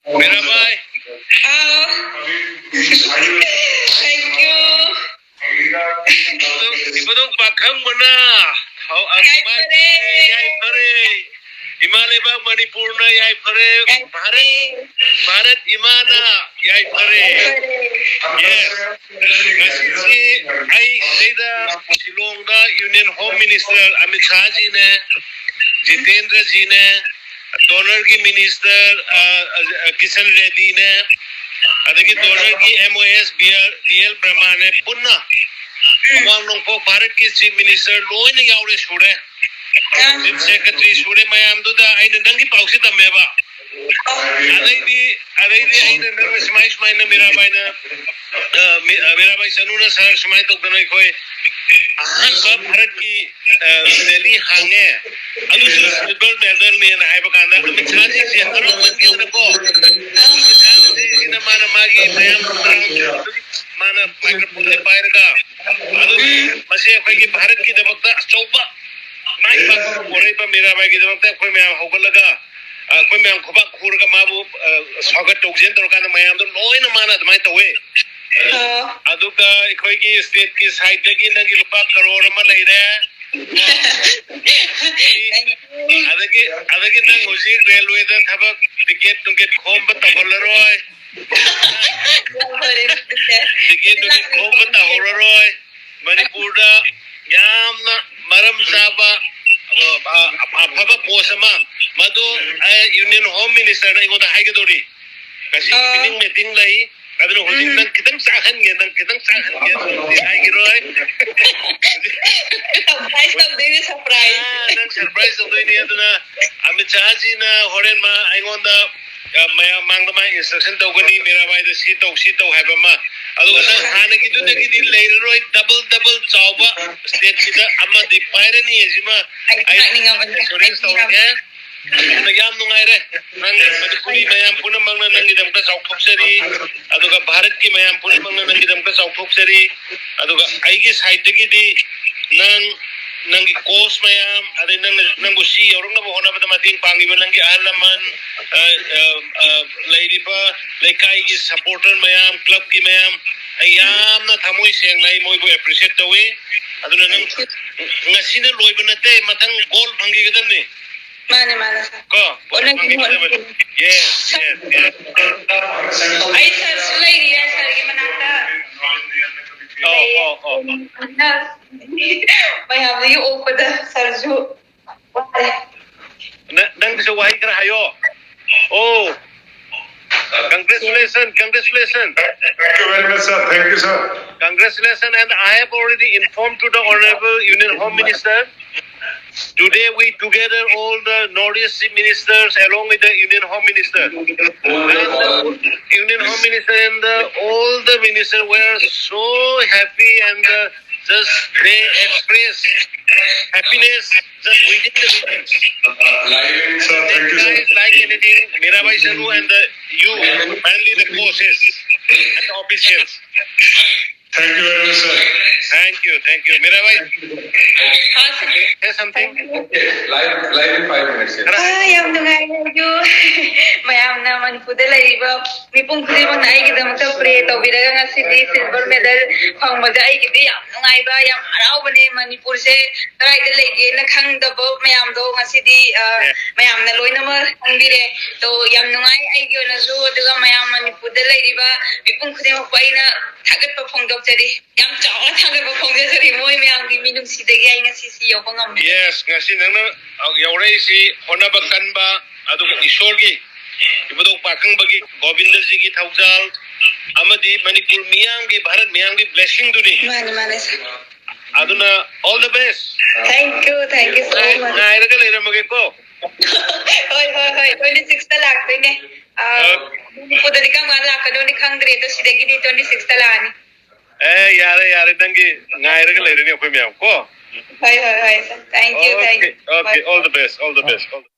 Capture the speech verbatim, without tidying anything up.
Mirabai. Ah. Thank you. ꯏꯕꯨꯙꯧ ꯄꯥꯈꯪꯕꯅ ꯍꯧ-, ꯌꯥꯏꯐꯔꯦ꯫ ꯌꯥꯏꯐꯔꯦ꯫ ꯏꯃꯥ ꯂꯩꯕꯥꯛ ꯃꯅꯤꯄꯨꯔꯅ ꯌꯥꯏꯐꯔꯦ꯫ ꯌꯥꯏꯐꯔꯦ꯫ ꯚꯥꯔꯠ, ꯚꯥꯔꯠ ꯏꯃꯥꯅ ꯌꯥꯏꯐꯔꯦ꯫ ꯌꯥꯏꯐꯔꯦ꯫ Yes. ꯉꯁꯤꯁꯤ ꯑꯩ ꯁꯤꯗꯩꯗ ꯁꯤꯂꯣꯡꯗ Union Home Minister Amit ꯁꯥꯍꯖꯤꯅꯦ, ꯖꯤꯇꯦꯟꯗ꯭ꯔꯖꯤꯅꯦ, DoNER ꯒꯤ Minister, ꯑ, ꯑ, ꯀꯤꯁꯟ ꯔꯦꯗꯤꯅꯦ, ꯑꯗꯒꯤ DoNER ꯒꯤ MOS B L, B L ꯕ꯭ꯔꯍꯃꯅꯦ, ꯄꯨꯟꯅ ꯑꯋꯥꯡ ꯅꯣꯡꯄꯣꯛ ꯚꯥꯔꯠꯀꯤ Chief Minister ꯂꯣꯏꯅ ꯌꯥꯎꯔꯦ, ꯁꯨꯔꯦ꯫ Chief Secretary ꯁꯨꯔꯦ ꯃꯌꯥꯝꯗꯨꯗ ꯑꯩꯅ ꯅꯪꯒꯤ ꯄꯥꯎꯁꯤ ꯇꯝꯃꯦꯕ꯫ ꯑꯗꯩꯗꯤ, ꯑꯗꯩꯗꯤ ꯑꯩꯅ ꯅꯪꯅ ꯁꯨꯃꯥꯏ, ꯁꯨꯃꯥꯏꯅ ꯃꯤꯔꯥꯕꯥꯏꯅ, ꯑ, ꯃꯤ-, ꯑ, ꯃꯤꯔꯥꯕꯥꯏ ꯆꯅꯨꯅ ꯁꯥꯔ ꯁꯨꯃꯥꯏꯅ ꯇꯧꯗꯅ ꯑꯩꯈꯣꯏ ꯑꯍꯥꯟꯕ ꯚꯥꯔꯠꯀꯤ, ꯑ, rally ꯍꯥꯡꯉꯦ, ꯑꯗꯨꯁꯨ silver medal ꯅꯦꯅ ꯍꯥꯏꯕ ꯀꯥꯟꯗ ꯑꯃꯤꯠ ꯁꯥꯍꯖꯤꯁꯦ ꯍꯔꯥꯎꯃꯟꯈꯤꯗꯅꯀꯣ, ꯑꯃꯤꯠ ꯁꯥꯍꯖꯤꯁꯤꯅ ꯃꯥꯅ ꯃꯥꯒꯤ ꯃꯌꯥꯝ ꯃꯥꯅ microphone ꯁꯦ ꯄꯥꯏꯔꯒ, ꯑꯗꯨ ꯃꯁꯤ ꯑꯩꯈꯣꯏꯒꯤ ꯚꯥꯔꯠꯀꯤꯗꯃꯛꯇ ꯑꯆꯧꯕ ꯃꯥꯏ ꯄꯥꯛꯄ ꯑꯃ ꯄꯣꯔꯛꯏꯕ ꯃꯤꯔꯥꯕꯥꯏꯒꯤꯗꯃꯛꯇ ꯑꯩꯈꯣꯏ ꯃꯌꯥꯝ ꯍꯧꯒꯠꯂꯒ, ꯑ, ꯑꯩꯈꯣꯏ ꯃꯌꯥꯝ ꯈꯨꯕꯥꯛ ꯈꯨꯔꯒ ꯃꯥꯕꯨ, ꯑ, ꯁ꯭ꯋꯥꯒꯠ ꯇꯧꯁꯦꯅ ꯇꯧꯔꯀꯥꯟꯗ ꯃꯌꯥꯝꯗꯣ ꯂꯣꯏꯅ ꯃꯥꯅ ꯑꯗꯨꯃꯥꯏꯅ ꯇꯧꯋꯦ꯫ ꯑꯣ꯫ ꯑꯗꯨꯒ ꯑꯩꯈꯣꯏꯒꯤ state ꯀꯤ side ꯇꯒꯤ ꯅꯪꯒꯤ ꯂꯨꯄꯥ ꯀꯔꯣꯔ ꯑꯃ ꯂꯩꯔꯦ꯫ ꯑꯗꯒꯤ, ꯑꯗꯒꯤ ꯅꯪ ꯍꯧꯖꯤꯛ railway ꯗ ꯊꯕꯛ ticket ꯅꯨꯡꯀꯦꯠ ꯈꯣꯝꯕ ꯇꯧꯍꯜꯂꯔꯣꯏ꯫ ꯌꯥꯝ ꯐꯔꯦ ꯑꯗꯨꯗꯤ꯫ Ticket ꯅꯨꯡꯀꯦꯠ ꯈꯣꯝꯕ ꯇꯧꯍꯧꯔꯔꯣꯏ꯫ ꯃꯅꯤꯄꯨꯔꯗ ꯌꯥꯝꯅ ꯃꯔꯝ ꯆꯥꯕ, ꯑ, ꯑ, ꯑꯐꯕ post ꯑꯃ, ꯃꯗꯨ ꯑꯩ Union Home Minister ꯅ ꯑꯩꯉꯣꯟꯗ ꯍꯥꯏꯒꯗꯧꯔꯤ꯫ ꯉꯁꯤ ꯑ꯫ Evening meeting ꯂꯩ, ꯑꯗꯨꯅ ꯍꯧꯖꯤꯛ ꯎꯝ꯫ ꯅꯪ ꯈꯤꯇꯪ ꯆꯥꯛꯍꯟꯒꯦ, ꯅꯪ ꯈꯤꯇꯪ ꯆꯥꯛꯍꯟꯒꯦ, ꯑꯗꯨꯗꯤ ꯍꯥꯏꯈꯤꯔꯣꯏ꯫ Surprise ꯇꯧꯗꯣꯏꯅꯦ, surprise꯫ ꯑ, ꯅꯪ surprise ꯇꯧꯗꯣꯏꯅꯤ꯫ ꯑꯗꯨꯅ ꯑꯃꯤꯠ ꯁꯥꯍꯖꯤꯅ ꯍꯣꯔꯦꯟ ꯃꯥ ꯑꯩꯉꯣꯟꯗ, ꯑ, ꯃꯌꯥꯝ ꯃꯥꯡꯗ ꯃꯥ instruction ꯇꯧꯒꯅꯤ, ꯃꯤꯔꯥꯕꯥꯏꯗ ꯁꯤ ꯇꯧ, ꯁꯤ ꯇꯧ ꯍꯥꯏꯕ ꯑꯃ꯫ ꯑꯗꯨꯒ ꯅꯪ ꯍꯥꯟꯅꯒꯤꯗꯨꯗꯒꯤꯗꯤ ꯂꯩꯔꯔꯣꯏ, double double ꯆꯥꯎꯕ state ꯁꯤꯗ ꯑꯃꯗꯤ ꯄꯥꯏꯔꯅꯤ ꯍꯥꯏꯁꯤꯃ ꯑꯩ ꯑꯩ ꯂꯥꯛꯅꯤꯡꯉꯕꯅꯦ, assurance ꯑꯩ ꯇꯧꯔꯒꯦ꯫ ꯑꯗꯨꯅ ꯌꯥꯝ ꯅꯨꯡꯉꯥꯏꯔꯦ꯫ ꯅꯪ ꯃꯅꯤꯄꯨꯔꯤ ꯃꯌꯥꯝ ꯄꯨꯝꯅꯃꯛꯅ ꯅꯪꯒꯤꯗꯃꯛꯇ ꯆꯥꯎꯊꯣꯛꯆꯔꯤ, ꯑꯗꯨꯒ ꯚꯥꯔꯠꯀꯤ ꯃꯌꯥꯝ ꯄꯨꯝꯅꯃꯛꯅ ꯅꯪꯒꯤꯗꯃꯛꯇ ꯆꯥꯎꯊꯣꯛꯆꯔꯤ꯫ ꯑꯗꯨꯒ ꯑꯩꯒꯤ side ꯇꯒꯤꯗꯤ ꯅꯪ ꯅꯪꯒꯤ ꯀꯣꯁ ꯃꯌꯥꯝ, ꯑꯗꯩ ꯅꯪꯅ, ꯅꯪꯕꯨ ꯁꯤ ꯌꯧꯔꯛꯅꯕ ꯍꯣꯠꯅꯕꯗ ꯃꯇꯦꯡ ꯄꯥꯡꯉꯤꯕ ꯅꯪꯒꯤ ꯑꯍꯜ ꯂꯃꯟ, ꯑ, ꯑ, ꯑ, ꯂꯩꯔꯤꯕ ꯂꯩꯀꯥꯏꯒꯤ ꯁꯄꯣꯔꯇꯔ ꯃꯌꯥꯝ, ꯀ꯭ꯂꯕꯀꯤ ꯃꯌꯥꯝ, ꯑꯩ ꯌꯥꯝꯅ ꯊꯃꯣꯏ ꯁꯦꯡꯅ ꯑꯩ ꯃꯣꯏꯕꯨ ꯑꯦꯄ꯭ꯔꯤꯁꯤꯌꯦꯠ ꯇꯧꯏ꯫ ꯑꯗꯨꯅ ꯅꯪ ꯉꯁꯤꯅ ꯂꯣꯏꯕ ꯅꯠꯇꯦ, ꯃꯊꯪ ꯒꯣꯜ ꯐꯪꯈꯤꯒꯗꯕꯅꯤ꯫ ꯃꯥꯅꯦ, ꯃꯥꯅꯦ, ꯁꯥꯔ꯫ ꯀꯣ, ꯒꯣꯜ ꯍꯣꯠꯅꯒꯦ, ꯐꯪꯈꯤꯒꯗꯕꯅꯤ꯫ ꯍꯣꯠꯅꯒꯦ꯫ Yes, yes, yes. ꯑꯩ ꯁꯥꯔꯁꯨ ꯂꯩꯔꯤꯌꯦ, ꯁꯥꯔꯒꯤ ꯃꯅꯥꯛꯇ꯫ ꯑꯣ, ꯑꯣ, ꯑꯣ꯫ ꯃꯌꯥꯝꯗꯒꯤ ꯑꯣꯛꯄꯗ ꯁꯥꯔꯁꯨ ꯋꯥꯔꯦ꯫ ꯅ-, ꯅꯪꯒꯤꯁꯨ ꯋꯥꯍꯩ ꯈꯔ ꯍꯥꯏꯌꯣ꯫ Oh, congratulations, congratulations. Thank you very much, sir. Thank you, sir. Congratulations, and I have already informed to the Honorable Union Home Minister. Today we together all the Northeast Chief Ministers along with the Union Home Minister. And the Union Home Minister and the, all the ministers were so happy and, uh, just they express happiness just within the meetings. Sir, thank you, sir. It's like anything, Mirabai Sanu and the, you, mainly the coaches and the officials. Thank you very much, sir. Thank you, thank you. Mirabai, हाँ, sir. Say something. Okay, live, live in five minutes, yes. हाँ, ꯌꯥꯝ ꯅꯨꯡꯉꯥꯏꯔꯦ꯫ ꯑꯗꯨ ꯃꯌꯥꯝꯅ ꯃꯅꯤꯄꯨꯔꯗ ꯂꯩꯔꯤꯕ ꯃꯤꯄꯨꯝ ꯈꯨꯗꯤꯡꯃꯛꯅ ꯑꯩꯒꯤꯗꯃꯛꯇ ꯄ꯭ꯔꯦ ꯇꯧꯕꯤꯔꯒ ꯉꯁꯤꯗꯤ ꯁꯤꯜꯚꯔ ꯃꯦꯗꯜ ꯐꯪꯕꯗ ꯑꯩꯒꯤꯗꯤ ꯌꯥꯝ ꯅꯨꯡꯉꯥꯏꯕ, ꯌꯥꯝ ꯍꯔꯥꯎꯕꯅꯦ꯫ ꯃꯅꯤꯄꯨꯔꯁꯦ ꯀꯗꯥꯏꯗ ꯂꯩꯒꯦꯅ ꯈꯪꯗꯕ ꯃꯌꯥꯝꯗꯣ ꯉꯁꯤꯗꯤ, ꯑ, ꯃꯌꯥꯝꯅ ꯂꯣꯏꯅꯃꯛ ꯈꯪꯕꯤꯔꯦ꯫ ꯑꯗꯣ ꯌꯥꯝ ꯅꯨꯡꯉꯥꯏ ꯑꯩꯒꯤ ꯑꯣꯏꯅꯁꯨ, ꯑꯗꯨꯒ ꯃꯌꯥꯝ ꯃꯅꯤꯄꯨꯔꯗ ꯂꯩꯔꯤꯕ ꯃꯤꯄꯨꯝ ꯈꯨꯗꯤꯡꯃꯛꯄꯨ ꯑꯩꯅ ꯊꯥꯒꯠꯄ ꯐꯣꯡꯗꯣꯛꯆꯔꯤ꯫ ꯌꯥꯝ ꯆꯥꯎꯅ ꯊꯥꯒꯠꯄ ꯐꯣꯡꯗꯣꯛꯆꯔꯤ꯫ ꯃꯣꯏ ꯃꯌꯥꯝꯒꯤ ꯃꯤꯅꯨꯡꯁꯤꯗꯒꯤ ꯑꯩ ꯉꯁꯤꯁꯤ ꯌꯧꯕ ꯉꯝꯃꯤ꯫ Yes, ꯉꯁꯤ ꯅꯪꯅ ꯌꯧꯔꯛꯏꯁꯤ ꯍꯣꯠꯅꯕ ꯀꯟꯕ, ꯑꯗꯨꯒ ꯏꯁꯣꯔꯒꯤ, ꯏꯕꯨꯙꯧ ꯄꯥꯈꯪꯕꯒꯤ, ꯒꯣꯕꯤꯟꯗꯖꯤꯒꯤ ꯊꯧꯖꯥꯜ ꯑꯃꯗꯤ ꯃꯅꯤꯄꯨꯔ ꯃꯤꯌꯥꯝꯒꯤ, ꯚꯥꯔꯠ ꯃꯤꯌꯥꯝꯒꯤ blessingꯗꯨꯅꯤ꯫ ꯃꯥꯅꯤ, ꯃꯥꯅꯤ, ꯁꯥꯔ꯫ ꯑꯗꯨꯅ all the best. Thank you, thank you so much. ꯉꯥꯏꯔꯒ ꯂꯩꯔꯝꯃꯒꯦꯀꯣ꯫ ꯍꯣꯏ, ꯍꯣꯏ, ꯍꯣꯏ, twenty sixꯇ ꯂꯥꯛꯇꯣꯏꯅꯦ꯫ ꯑ, ꯑ, ꯃꯅꯤꯄꯨꯔꯗꯗꯤ ꯀꯔꯝ ꯀꯥꯟꯗ ꯂꯥꯛꯀꯗꯣꯏꯅꯣꯗꯤ ꯈꯪꯗ꯭ꯔꯦ, ꯑꯗꯣ ꯁꯤꯗꯒꯤꯗꯤ twenty sixꯇ ꯂꯥꯛꯑꯅꯤ꯫ ꯑꯦ, ꯌꯥꯔꯦ, ꯌꯥꯔꯦ, ꯅꯪꯒꯤ ꯉꯥꯏꯔꯒ ꯂꯩꯔꯅꯤ ꯑꯩꯈꯣꯏ ꯃꯌꯥꯝ ꯀꯣ꯫ ꯍꯣꯏ, ꯍꯣꯏ, ꯍꯣꯏ, ꯁꯥꯔ꯫ Thank you, thank you. Okay, okay, all the best, all the best, all the best.